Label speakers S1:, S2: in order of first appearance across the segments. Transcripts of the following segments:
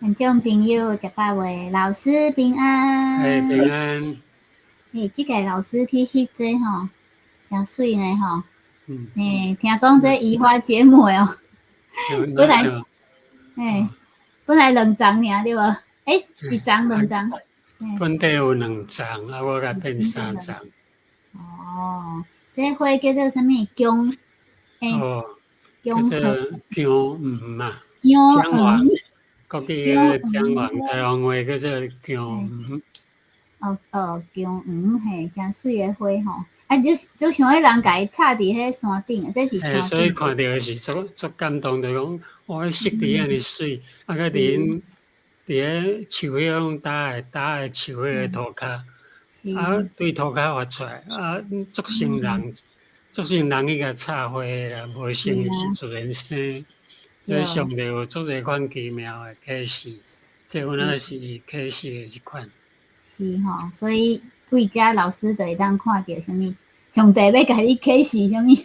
S1: 觀眾朋友食飽未？老師平安。
S2: 哎，平安。
S1: 欸，這個老師去翕這吼，誠媠呢吼。欸，聽講這移花接木哦。本來，欸，本來兩層爾對無？欸，一層兩層。
S2: 本底有兩層，啊，我共變三層。
S1: 哦，這花叫做啥物？薑，欸，
S2: 叫做薑黃嘛。
S1: 薑黃。
S2: 國語叫做薑黃，台灣話叫做薑黃。
S1: 哦哦，薑黃嘿，誠媠的花吼。啊，就像彼人共伊插佇彼山頂，這是山頂。
S2: 所以看著是足足感動，就講哇，彼色佇按呢媠，啊，閣佇𪜶佇彼樹彼種搭的搭的樹彼个塗跤，啊，對塗跤發出來，啊，足省人，足省人去共插花啦，無省是自然生。所以上帝有足濟款奇妙的啟示，這有影是啟示的一款。
S1: 是吼，所以對遮老師就會當看著啥物，上帝欲共你啟示啥物，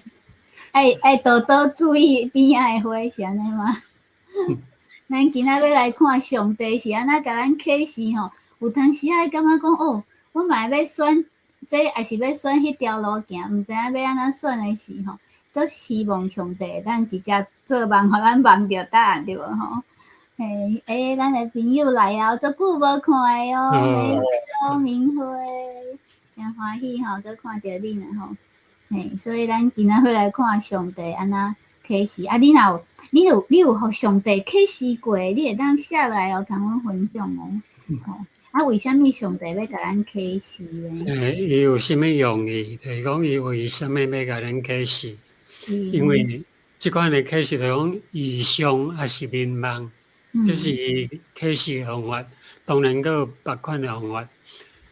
S1: 愛愛多多注意邊仔的花，是按呢嗎？咱今仔欲來看上帝是按怎共咱啟示吼，有當時仔會感覺講哦，我嘛會欲選這，抑是欲選彼條路行，毋知影欲按怎選的時吼，足希望上帝會當直接做夢，予咱夢著答案對無吼？嘿，欸，咱的朋友來啊，足久無看的哦，美秀明慧，誠歡喜吼，閣看著恁啊吼。嘿，所以咱今仔欲來看上帝按怎啟示啊！你若有，你有，你有予上帝啟示過，你會當寫來哦，共阮分享哦。吼，啊，為啥物上帝欲共咱啟示呢？
S2: 欸，伊有啥物用意？就是講伊為啥物欲共咱啟示？因為這款的啟示就講異象抑是眠夢，這是伊啟示的方法。當然，閣有別款的方法。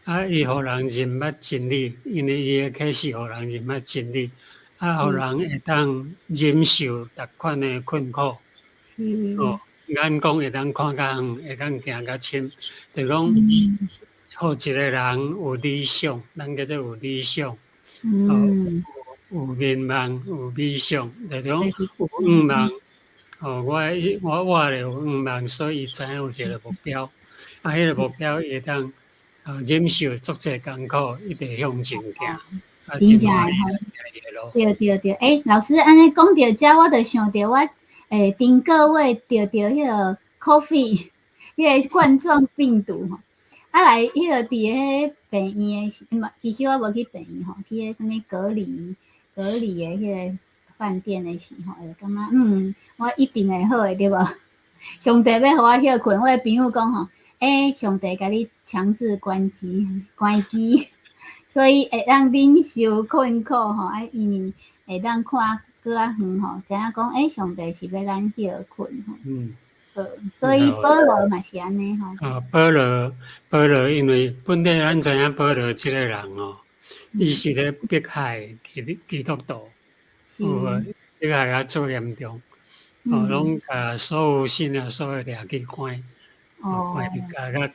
S2: 啊，伊予人認捌真理，因為伊的啟示予人認捌真理，啊，予人會當忍受逐款的困苦。哦，眼光會當看較遠，會當行較深。就講，予一個人有理想，咱叫做有理想。哦，有眠夢，有理想，就是講有願望。哦，我我活咧有願望，所以伊知影有一個目標。啊，彼個目標伊會當忍受足濟艱苦，一直向前行。
S1: 真正的吼，對對對，欸，老師按呢講著遮，我就想著我欸，頂個月著著彼個 COVID，彼個冠狀病毒吼，啊來彼個佇彼病院的時，毋，其實我無去病院吼，去彼啥物隔離隔離的彼個飯店的時候，就感覺我一定會好的，對無？上帝欲予我歇睏，我的朋友講吼，欸，上帝共你強制關機，關機，所以會當忍受困苦吼，啊，因為會當看閣較遠吼，知影講，欸，上帝是欲咱歇睏吼。所以保羅嘛是按呢吼。
S2: 啊，保羅，保羅，因為本底咱知影保羅這個人哦，伊是咧迫害基基督徒，有無？迫害啊足嚴重，哦，攏共所有信耶穌的掠去關，關佇監獄。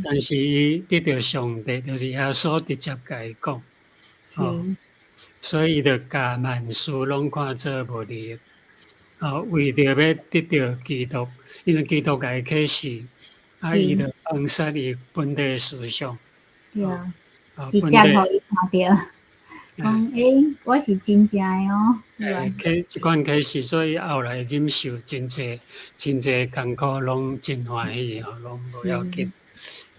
S2: 但是伊得著上帝，就是耶穌直接共伊講，哦，所以伊就共萬事攏看做無利益，哦，為著欲得著基督，因為基督共伊啟示，啊，伊就放捨伊本底的思想。
S1: 對，直接予伊看著，講欸，我是真正的哦。
S2: 欸，啟這款啟示，所以後來忍受真濟真濟艱苦，攏真歡喜吼，攏無要緊。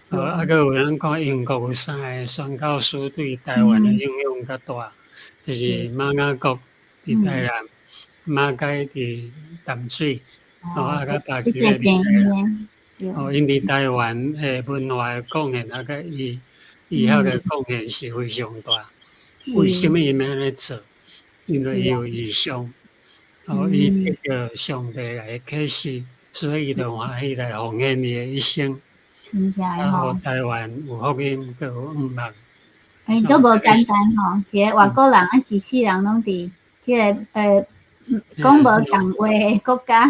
S2: 啊，閣有咱看英國有三個宣教師對台灣的影響較大，就是馬雅各佇台南，馬偕佇淡水，哦，啊，佮巴基佇台南。哦，𪜶佇台灣的文化的貢獻，啊，佮醫醫學的貢獻是非常大。為啥物𪜶欲按呢做？因為伊有異象，哦，伊得著上帝來啟示，所以伊就歡喜來奉獻伊的一生。啊，予台灣有福音，閣有願望。
S1: 欸，足無簡單吼，一個外國人啊，一世人攏佇這個講無仝話的國家，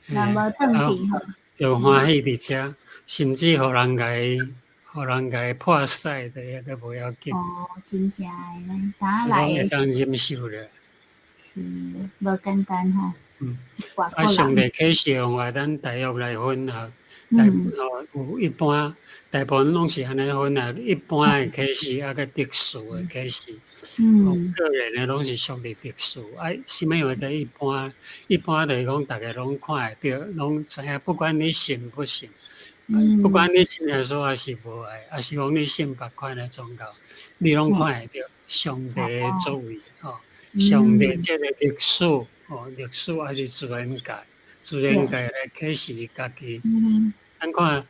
S1: 若無轉去吼。
S2: 就歡喜佇遮，甚至予人共伊，予人共伊破屎的也閣無要緊。
S1: 哦，真正的，當來
S2: 會當忍受咧。
S1: 是，無簡單吼。
S2: 啊，上帝啟示用話咱大約來分啊，大哦有一般大部分攏是按呢分啊，一般的啟示啊，佮特殊的啟示。個人的攏是屬於特殊，啊，啥物話叫一般？一般就是講逐家攏看會著，攏知影，不管你信不信，不管你信耶穌還是無愛，還是講你信別款的宗教，你攏看會著上帝的作為，吼，上帝這個歷史，吼，歷史還是自然界，自然界來啟示家己。咱看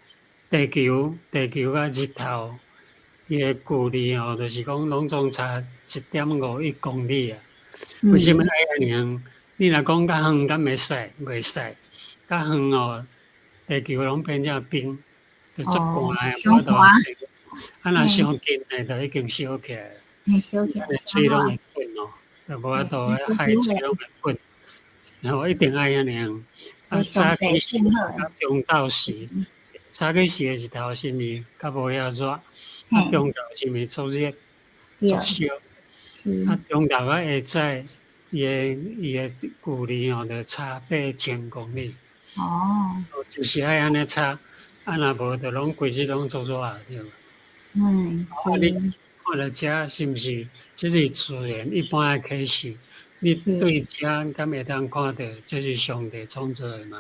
S2: 地球，地球佮日頭，伊的距離吼，就是講攏總差1.51公里啊。為啥物愛按呢遠？你若講較遠，敢會使？袂使。較遠哦，地球攏變成冰，就足寒的，無法度。啊，若傷近的，就已經燒起來。
S1: 燒起來。
S2: 水攏會滾哦，就無法度，海水攏會滾。然後一定愛按呢樣。啊，早起時佮中晝時，早起時的日頭是毋是較無遐熱？啊，中晝是毋是足熱、足燒？啊，中晝佮下早，伊的距離吼，就差8000公里。就是愛按呢差，啊，若無就攏規日攏足熱啊，對無？
S1: 是。
S2: 啊，你看著遮是毋是？這是自然一般的啟示。你對遮敢會當看著，這是上帝創造的嘛？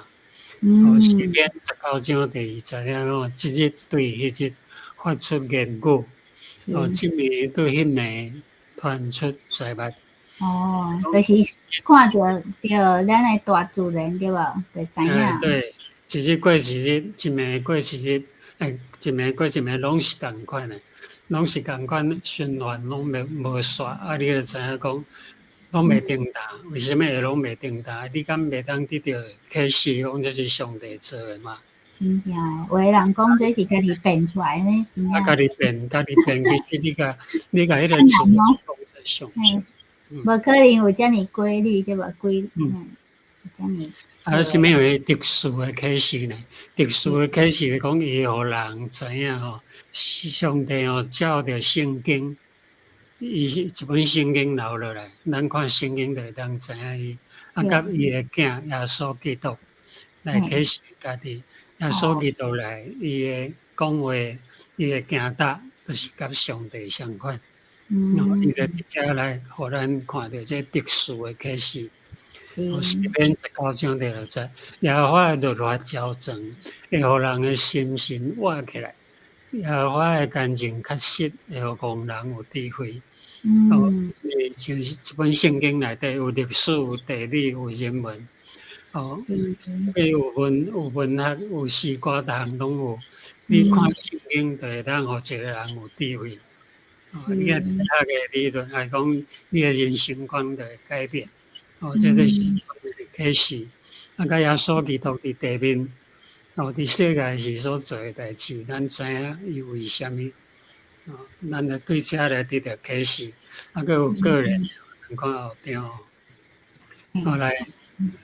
S2: 哦，詩篇19章第2節遐講，這日對彼日發出言語，哦，這暝對彼暝傳出財物。
S1: 哦，就是看著對咱的大自然對無？就知影。
S2: 對，一日過一日，一暝過一日，欸，一暝過一暝，攏是仝款的，攏是仝款循環，攏袂無煞。啊，你就知影講，攏袂中斷。為啥物會攏袂中斷？你敢袂當得著啟示，講這是上帝做的嘛？
S1: 真正的，有的人講這是家己變出來的，真正。
S2: 啊，家己變，家己變，其實你共彼個字講做上。
S1: 無可能有遮爾規律對無？規律，有遮爾。
S2: 啊，啥物話特殊的啟示呢？特殊的啟示講，伊會予人知影吼，上帝吼照著聖經，伊一本聖經留落來，咱看聖經就會當知影伊，啊，佮伊的囝耶穌基督來啟示家己，耶穌基督來，伊的講話，伊的行踏，都是佮上帝相款。伊就佇遮來予咱看著這特殊的啟示。詩篇19章第6節，耶和華的律法矯正，會予人的心神活起來。耶和華的乾淨確實會予戇人有智慧。就是這本聖經內底有歷史、有地理、有人文，哦，有文有文學、有詩歌，逐項攏有。你看聖經，就會當予一個人有智慧。哦，你若學的理論來講，你的人生觀就會改變。哦，這就是啟示。啊，佮耶穌基督佇地面，哦，佇世界時所做的代誌，咱知影伊為啥物。哦，咱就對這來得著啟示。啊，閣有個人，咱看後邊哦。後來，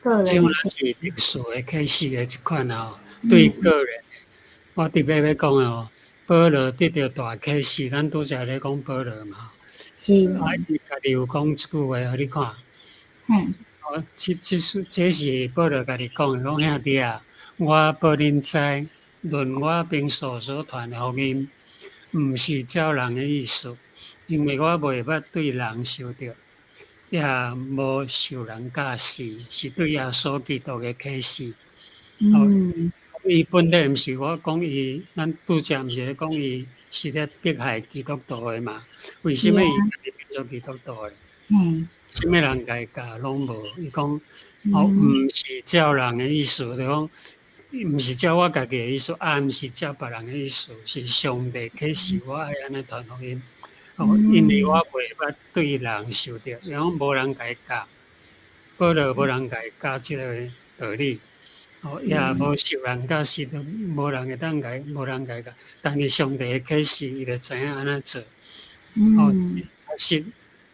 S2: 這款是歷史的啟示的一款哦。對個人，我特別欲講的哦，保羅得著大啟示，咱拄才咧講保羅嘛。
S1: 是。
S2: 啊，伊家己有講一句話，予你看。哦，這是保羅家己講的，講兄弟啊，我報恁知，論我並嫂所傳的福音，毋是照人的意思，因為我袂捌對人受著，也無受人教示，是對耶穌基督的啟示。伊本來毋是我講伊，咱拄才毋是咧講伊是咧迫害基督徒的嘛？為啥物伊家己變做基督徒的？啥物人共伊教攏無，伊講哦，毋是照人的意思，就講毋是照我家己的意思，也毋是照別人的意思，是上帝啟示我愛按呢傳福音。哦，因為我袂捌對人受著，伊講無人共伊教，保羅無人共伊教這個道理，哦，也無受人教示，都無人會當共伊，無人共伊教。但是上帝的啟示，伊就知影按怎做。哦，確實。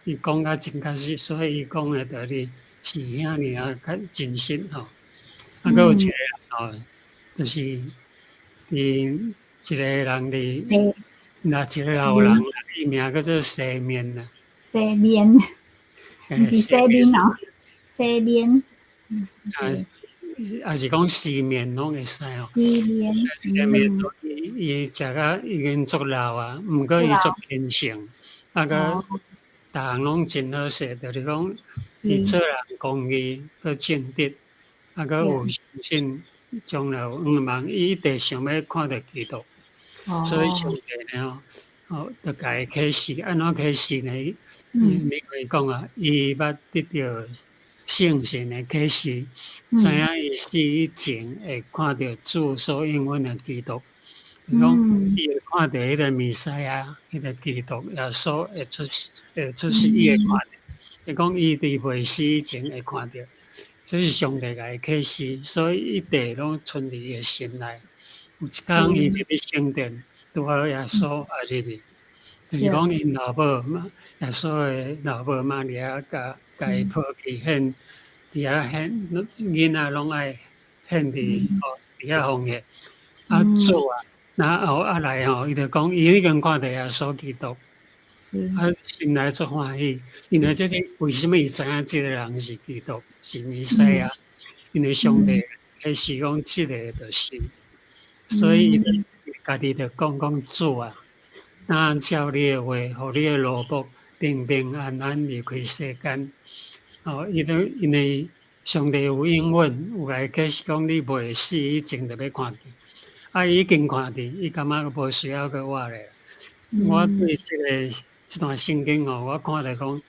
S2: 伊講甲真確實，所以伊講的道理是遐爾啊較真實吼。啊，閣有一個人吼，就是伊一個人佇，若一個老人，伊名叫做西面啊。
S1: 西面，毋是西面哦，西面。
S2: 啊，抑是講失眠攏會使哦。
S1: 失眠，
S2: 失眠伊食甲已經足老啊，毋過伊足虔誠，啊閣逐項攏真好勢，就是講伊做人公義，閣正直，啊閣有相信將來有向望，伊一直想欲看著基督，所以上帝呢吼，哦，就共伊啟示，按怎啟示呢？伊會講啊，伊捌得著聖神的啟示，知影伊死以前會看著主所應允的基督，伊講伊會看著彼個彌賽亞，彼個基督耶穌會出會出世，伊會看著。伊講伊佇未死以前會看著，這是上帝共伊啟示，所以一直攏存佇伊的心內。有一工伊入去聖殿，拄好耶穌也入去，就是講𪜶老母瑪耶穌的老母瑪利亞共共伊抱去獻，佇遐獻囡仔攏愛獻佇哦佇遐奉獻。啊主啊，然後啊來吼，伊就講伊已經看著耶穌基督，啊心內足歡喜，因為這是為啥物伊知影這個人是基督，是彌賽亞？因為上帝啟示講這個就是，所以伊就家己就講講主啊，若照你的話，予你的奴僕平平安安離開世間。哦，伊都因為上帝有應允，有共伊解釋講你未死以前就欲看見，啊，伊已經看見，伊感覺無需要閣活咧。我對這個這段聖經哦，我看著講，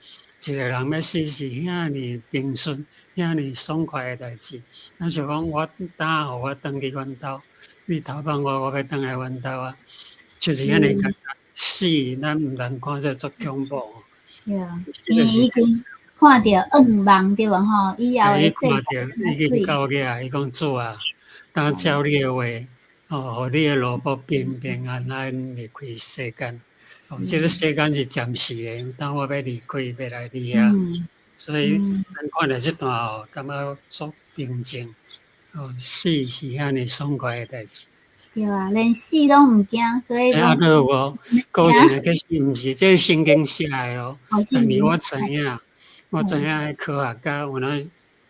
S2: 一個人欲死是遐爾平順、遐爾爽快的代誌。若像講我今予我轉去阮兜，你頭放我，我欲轉來阮兜啊，就是遐爾簡單。死，咱毋通看做足恐怖。
S1: 對啊，因為已經看著向望對無吼？以後的
S2: 世界。已經到遐，伊講主啊，當照你的話，哦，予你的奴僕平平安安離開世間。哦，這個世間是暫時的，當我欲離開，欲來你遐，所以咱看著這段哦，感覺足平靜。哦，死是遐爾爽快的代誌。
S1: 對啊，連死攏毋驚，所以。
S2: 啊，閣有哦，個人的其實毋是這個聖經寫的哦，但是我知影，我知影彼科學家有哪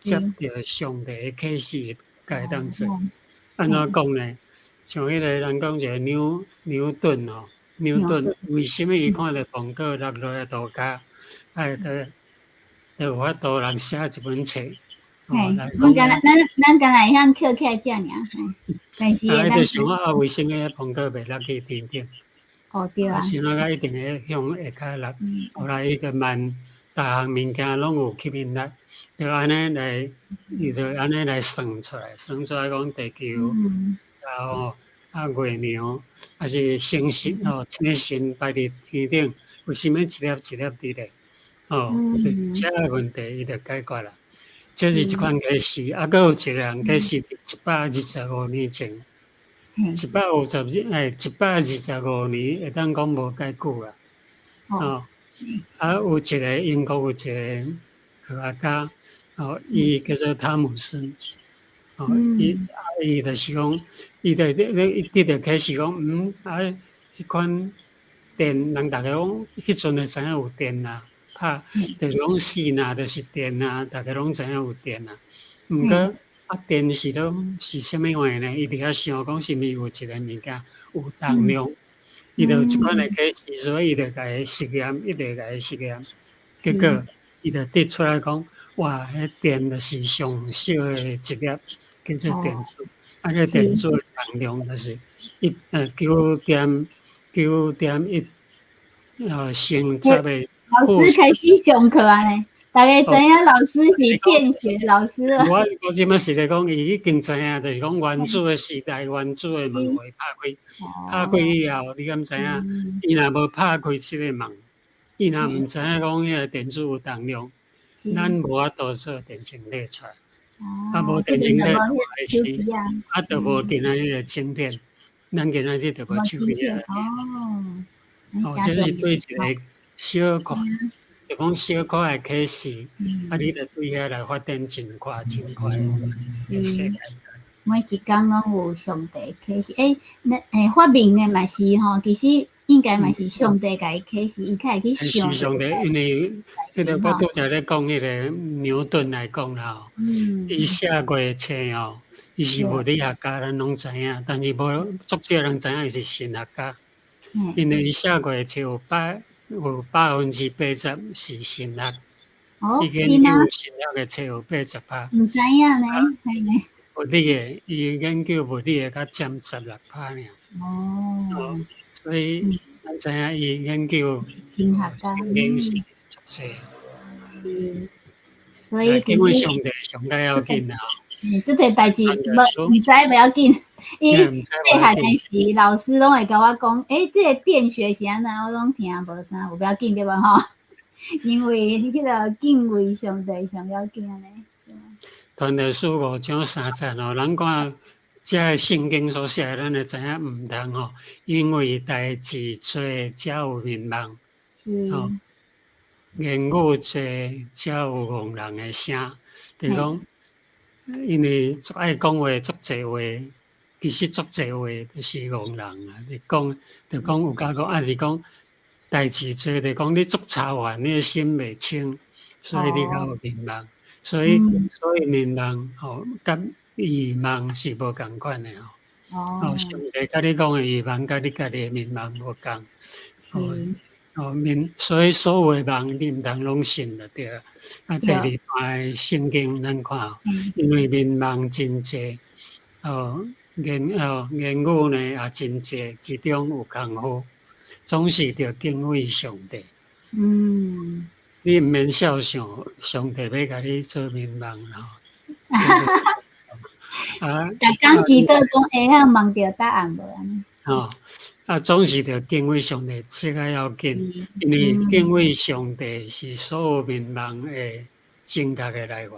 S2: 接著上帝的啟示，才會當做。按怎講呢？像彼個人講一個牛牛頓哦，牛頓為啥物伊看著蘋果落落來塗跤，啊，就就有法度人寫一本冊。
S1: 嘿，阮敢若咱咱敢若會曉抾起來食爾，但是
S2: 啊，伊就想啊，為啥物蘋果袂落去天頂？
S1: 哦，對啊。
S2: 想啊，一定會向下跤落，後來伊就問，逐項物件攏有吸引力，就按呢來，伊就按呢來算出來，算出來講地球，然後啊月娘，抑是星星哦，星星擺佇天頂，為啥物一粒一粒佇咧？哦，這個問題伊就解決啦。這是一款啟示，啊，閣有一個人啟示佇125年前，152哎，125年會當講無介久啦。哦，啊，有一個英國有一個科學家，哦，伊叫做湯姆森，哦，伊啊，伊就是講，伊就咧得著啟示講，啊，彼款電，人逐家講，彼陣就知影有電啊。拍就是講線啊，就是電啊，逐家攏知影有電啊。毋過啊，電是攏是啥物款呢？伊佇遐想講是毋是有一個物件有動量，伊就有這款的啟示，所以伊就共伊實驗，一直共伊實驗，結果伊就得出來講，哇，彼電就是上小的一粒，叫做電子。啊，這電子的動量就是一9.9.1乘十的。
S1: 老師開始上課啊呢，大家知影老師是電學老師了。
S2: 我我這擺是咧講，伊已經知影，就是講原子的時代，原子的門會拍開，拍開以後，你敢知影？伊若無拍開這個門，伊若毋知影講彼個電子有動量，咱無法度做電晶體出來。啊，無電晶體出來時，啊，就無今仔日的晶片，咱今仔日就無手機啊。哦，這是對一個小可，就講小可的啟示，啊，你就對遐來發展真快真快的世界。
S1: 每一工攏有上帝啟示，欸，那欸發明的嘛是吼，其實應該嘛是上帝共伊啟示，伊較會去想。
S2: 是上帝，因為彼个我拄才咧講彼个牛頓來講啦吼，伊寫過的冊吼，伊是物理學家，咱攏知影，但是無足少人知影伊是神學家。因為伊寫過的冊有80%是神學。
S1: 哦，
S2: 伊研究神學的冊有80%。
S1: 毋知影呢，
S2: 物理的，伊研究物理的較佔16%爾。所以咱知影伊研究
S1: 神學家，
S2: 是足濟。
S1: 是，所以
S2: 敬畏上帝上較要緊啦。
S1: 這個代誌無毋知袂要緊，伊細漢的時，老師攏會共我講，欸，這個電學是按怎，我攏聽無啥，有欲要緊對無吼？因為彼個敬畏上帝上要緊按呢。
S2: 傳道書5章3節吼，咱看這个聖經所寫的，咱會知影毋通吼，因為代誌濟才有眠夢，吼，言語濟才有戇人的聲，就是講，因為足愛講話，足濟話，其實足濟話就是戇人啊！你講，就講有敢講，抑是講代誌濟，就講你足操煩，你的心袂清，所以你才有眠夢。所以眠夢吼，佮異夢是無仝款的吼。哦，上帝共你講的異夢，佮你家己的眠夢無仝。哦，哦眠，所以所有的夢你毋通攏信就對啊。啊，第二段聖經咱看，因為眠夢真濟，哦言語呢也真濟，其中有空好，總是著敬畏上帝。你毋免肖想上帝欲共你做眠夢吼。啊，
S1: 逐工祈禱講會曉夢著答案無按呢？
S2: 吼，啊，總是著敬畏上帝，這較要緊，因為敬畏上帝是所有眠夢的正確的來源。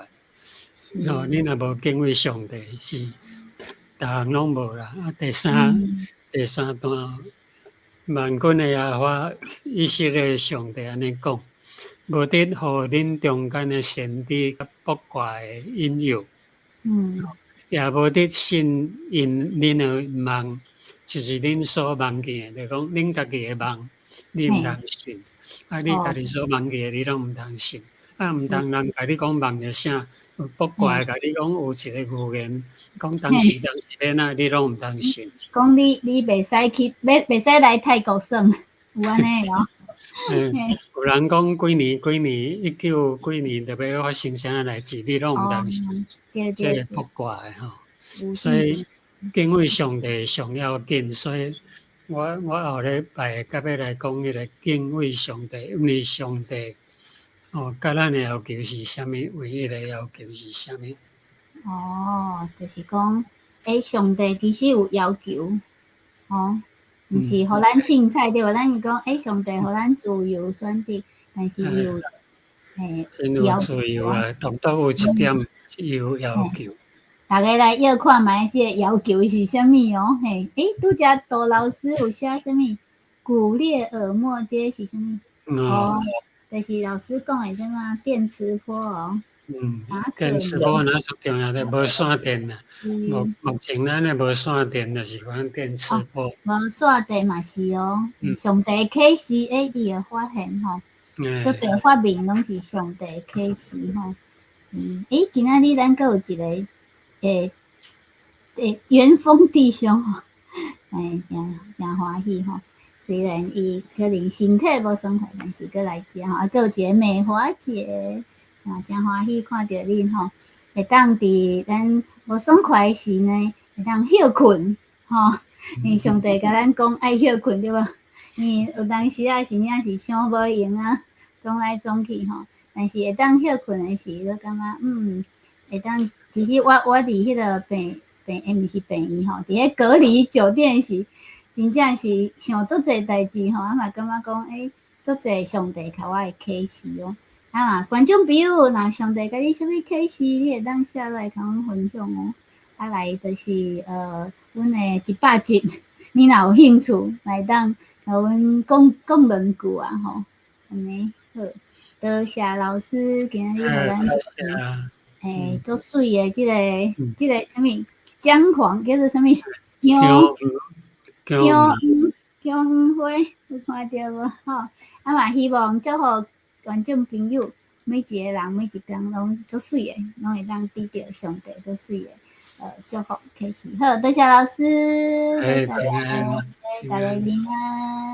S2: 哦，你若無敬畏上帝，是逐項攏無啦。啊，第三段，萬軍的耶和華以色列上帝按呢講：無得予恁中間的先知佮卜卦的引誘，也無得信𪜶恁的夢，就是恁所夢見的，就講恁家己的夢，你毋通信。啊，你家己所夢見的，你攏毋通信。啊，毋通人共你講夢著啥，有卜卦共你講有一個預言，講當時當時欲按怎，你攏毋通信。
S1: 講你袂使去，袂使來泰國耍，有按呢哦？
S2: 嗯，有人講幾年幾年，一九幾年就欲發生啥代誌，你攏毋通信。這個卜卦的吼，所以敬畏上帝上要緊，所以我後禮拜閣欲來講彼個敬畏上帝，因為上帝哦，佮咱的要求是啥物？唯一的要求是啥物？
S1: 哦，就是講，欸，上帝其實有要求，哦，毋是予咱凊彩對無？咱講，欸，上帝予咱自由選擇，但是伊有，
S2: 嘿，真有自由啊，獨獨有一點有要求。
S1: 逐家來臆看覓這個要求是啥物哦？嘿，欸，拄才杜老師有寫啥物？古列爾莫這是啥物？哦，就是老師講的這嘛電磁波哦。
S2: 嗯，電磁波若最重要的無線電啊，目前咱的無線電就是講電磁波。
S1: 無線電嘛是哦，上帝啟示，欸，你會發現吼，足濟發明攏是上帝啟示吼。嗯，欸，今仔日咱閣有一個。欸欸，元豐弟兄吼，欸，誠誠歡喜吼。雖然伊可能身體無爽快，但是閣來遮吼，啊，閣有一個美華姐，啊，誠歡喜看著恁吼，會當佇咱無爽快時呢，會當歇睏吼。因為上帝共咱講愛歇睏對無？因為有當時啊，真正是傷無閒啊，創來創去吼。但是會當歇睏的時，就感覺會當。其實我佇彼個病，欸，毋是病院吼，佇彼隔離酒店時，真正是想足濟代誌吼，啊嘛感覺講，欸，足濟上帝共我的啟示哦。啊，觀眾朋友，若上帝共你啥物啟示，你會當寫來共阮分享哦。啊，來就是阮的100集，你若有興趣，來當共阮講講兩句啊吼。按呢好，多謝老師今仔日予咱。欸，足媠的這個啥物薑黃叫做啥物？薑薑黃薑黃花有看著無？吼，啊嘛希望祝福觀眾朋友，每一个人每一工攏足媠的，攏會當得著上帝足媠的祝福啟示。好，多謝老師，多謝，大家平安。